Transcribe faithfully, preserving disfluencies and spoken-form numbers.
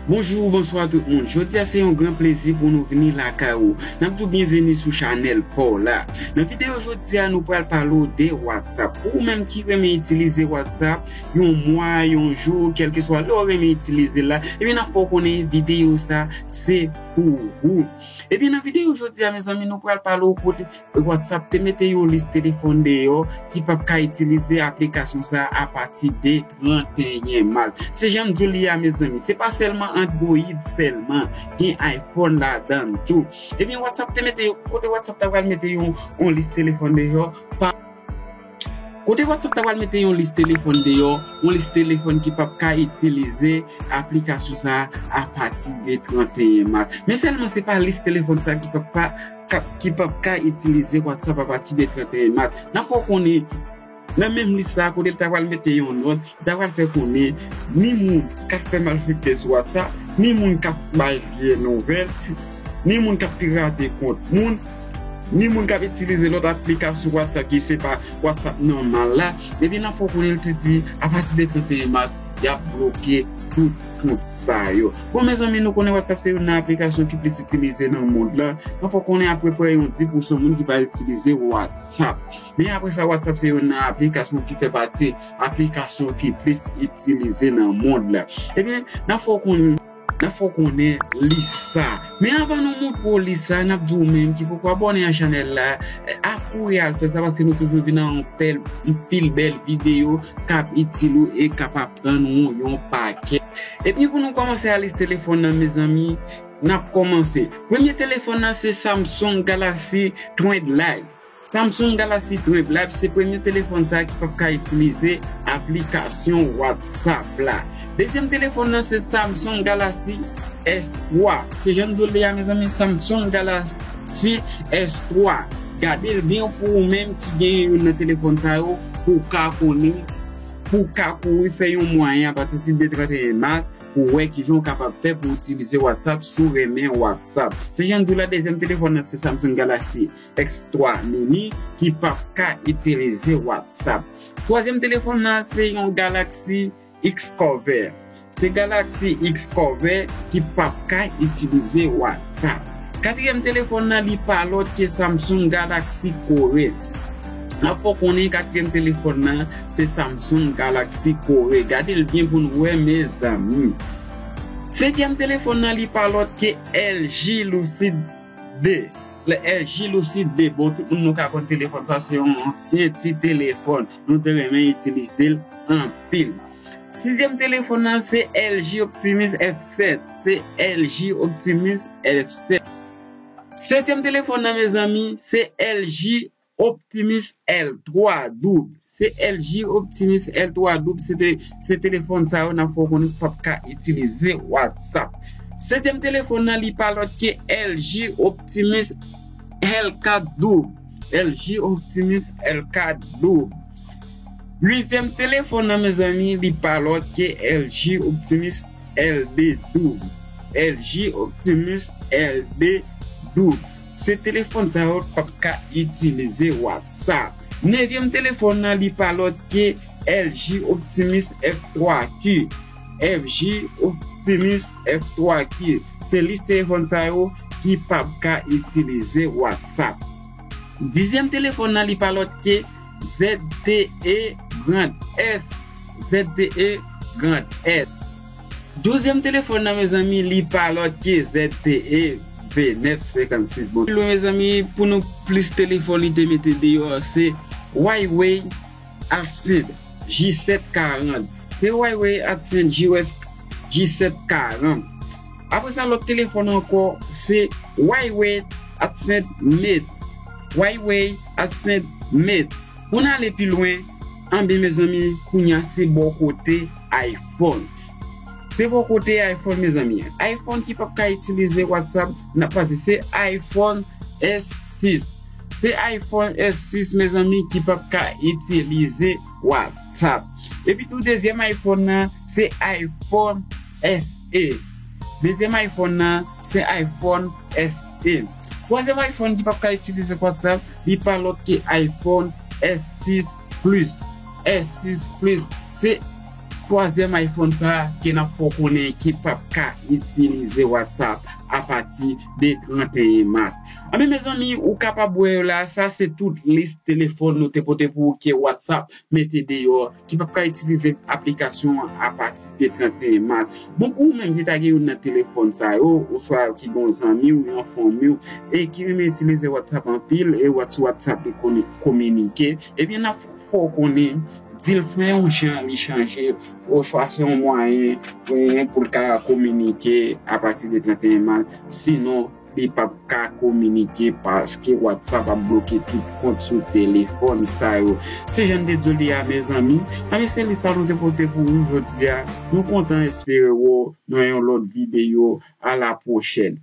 Bonjou, bonswa tout moun. Jodi a se yon gran plezi pou nou vini lakay ou. N ap di w byenveni sou chanèl pa w la. Nan videyo jodi a, nou pral pale w de WhatsApp. Pou ou menm ki renmen itilize WhatsApp, yon mwa, yon jou, kèlkeswa lè w renmen itilize l la, ebyen n ap fè w konnen videyo sa se pou ou. Ebyen nan videyo jodi a, mezanmi, nou pral pale w kote WhatsApp te mete yon lis telefòn deyò ki p ap ka itilize aplikasyon sa a apati de trannteyen mas. Se jan m di w li a, mezanmi, se pa sèlman Android sèlman, gen iPhone ladan l tou. Ebyen, WhatsApp te mete, kote WhatsApp ta pral mete yon, yon lis telefòn deyò, pa, kote WhatsApp ta pral mete yon lis telefòn deyò, yon lis telefòn ki p ap ka itilize aplikasyon sa a apati de trannteyen mas. Men sèlman se pa lis telefòn sa a ki p ap pa k ap, ki p ap ka itilize WhatsApp apati de trannteyen mas. N ap fè w konnen, nan menm lis sa a, kote l ta pral mete yon nòt, li ta pral fè konnen ni moun k ap fè malfekte sou WhatsApp, ni moun k ap bay vye nouvèl, ni moun k ap pirate kont moun, ni moun k ap itilize lòt aplikasyon WhatsApp ki se pa WhatsApp nòmal la. Ebyen, n ap fè w konnen, l te di, apati de trannteyen mas, y ap bloke tout kont sa yo. Bon, mezanmi, nou konnen WhatsApp se youn nan aplikasyon ki plis itilize nan mond lan. N ap fè w konnen apeprè yon dis pousan moun ki pa itilize WhatsApp. Men apre sa, WhatsApp se youn nan aplikasyon ki fè pati aplikasyon ki plis itilize nan mond lan. Ebyen, n ap fè w konnen, n ap fè w konnen lis sa. Men anvan nou montre w lis sa, n ap di w menm ki poko abòne a chanèl la, akouri al fè sa, paske nou toujou vin ak yon pèl, yon pil bèl videyo k ap itil ou e k ap aprann ou yon pakèt. Epi pou nou kòmanse a lis telefòn nan, mezanmi, n ap kòmanse. Premye telefòn nan se Samsung Galaxy Tab Lite. Samsung Galaxy Tab Lite se premye telefòn sa ki p ap ka itilize aplikasyon WhatsApp la. Dezyèm telefòn nan se Samsung Galaxy S twa. Se jan m di w li a, mezanmi, Samsung Galaxy S twa. Gade l byen pou ou menm ki gen youn nan telefòn sa yo, pou w ka konnen, pou w ka kouri fè yon mwayen apati de trannteyen mas, pou w wè kijan w kapab fè pou w itilize WhatsApp si w renmen WhatsApp. Se jan m di w la, dezyèm telefòn nan se Samsung Galaxy S twa Mini ki p ap ka itilize WhatsApp. Twazyèm telefòn nan se yon Galaxy Xcover. Se Galaxy Xcover ki p ap ka itilize WhatsApp. Katriyèm telefòn nan, li pa lòt ke Samsung Galaxy Core. N ap fè w konnen katriyèm telefòn nan se Samsung Galaxy Core. Gade l byen pou n wè, mezanmi. Senkyèm telefòn nan, li pa lòt ke L G Lucid de. Le L G Lucid de. Bon, tout moun nou ka konn telefòn sa, se yon ansyen ti telefòn. Nou te renmen itilize l anpil. Sizyèm telefòn nan se L G Optimus F sèt. Se L G Optimus F sèt. Setyèm telefòn nan, mezanmi, se L G Optimus L twa Doub. Se L G Optimus L twa Doub. Se te, se telefòn sa yo n ap fè w konnen p ap ka itilize WhatsApp. Setyèm telefòn nan, li pa lòt ke L G Optimus L kat Doub. L G Optimus L kat Doub. Uityèm telefòn nan, mezanmi, li pa lòt ke L G Optimus L de Doub. L G Optimus L de Doub. Se telefòn sa yo p ap ka itilize WhatsApp. Nevyèm telefòn nan, li pa lòt ke L G Optimus F twa Q. F G Optimus F twa Q. Se lis telefòn sa yo ki p ap ka itilize WhatsApp. Dizyèm telefòn nan, li pa lòt ke Z T E Grand S. Z T E Grand S. Douzyèm telefòn nan, mezanmi, li pa lòt ke Z T E V nèf senkannsis. Bon, pi lwen, mezanmi, pou nou plis telefòn li te mete deyò, se Huawei Ascend J sèt karant. Se Huawei Ascend J S, J sèt karant. Apre sa, lòt telefòn ankò, se Huawei Ascend Mate. Huawei Ascend Mate. Pou n ale pi lwen, anben, mezanmi, kounye a se bò kote iPhone. Se bò kote iPhone, mezanmi. iPhone ki p ap ka itilize WhatsApp, n ap pati, se iPhone S sis. Se iPhone S sis, mezanmi, ki p ap ka itilize WhatsApp. Epi tou, dezyèm iPhone nan, se iPhone S E. Dezyèm iPhone nan, se iPhone S E. Twazyèm iPhone ki p ap ka itilize WhatsApp, li pa lòt ke iPhone S sis Plus. S sis Plus. Se twazyèm iPhone sa ke n ap fè w konnen ki p ap ka itilize WhatsApp apati de trannteyen mas. Anben, mezanmi, ou kapab wè yo la, sa se tout lis telefòn nou te pote pou ou ke WhatsApp mete deyò, ki p ap ka itilize aplikasyon an apati de trannteyen mas. Bon, pou ou menm ki ta gen youn nan telefòn sa yo, oswa ki gen yon zanmi w, yon fanmi w, e ki renmen itilize WhatsApp anpil, e w ap sou WhatsApp li konnen kominike, ebyen, n ap fè w konnen, di l fè yon jan li chanje, oswa se yon mwayen, mwayen pou l ka kominike apati de trannteyen mas. Sinon, li p ap ka kominike paske WhatsApp ap bloke tout kont sou telefòn sa yo. Se jan n te di w li a, mezanmi. Anben, se li sa nou te pote pou ou jodi a. Nou kontan espere wè w nan yon lòt videyo. A la pwochèn.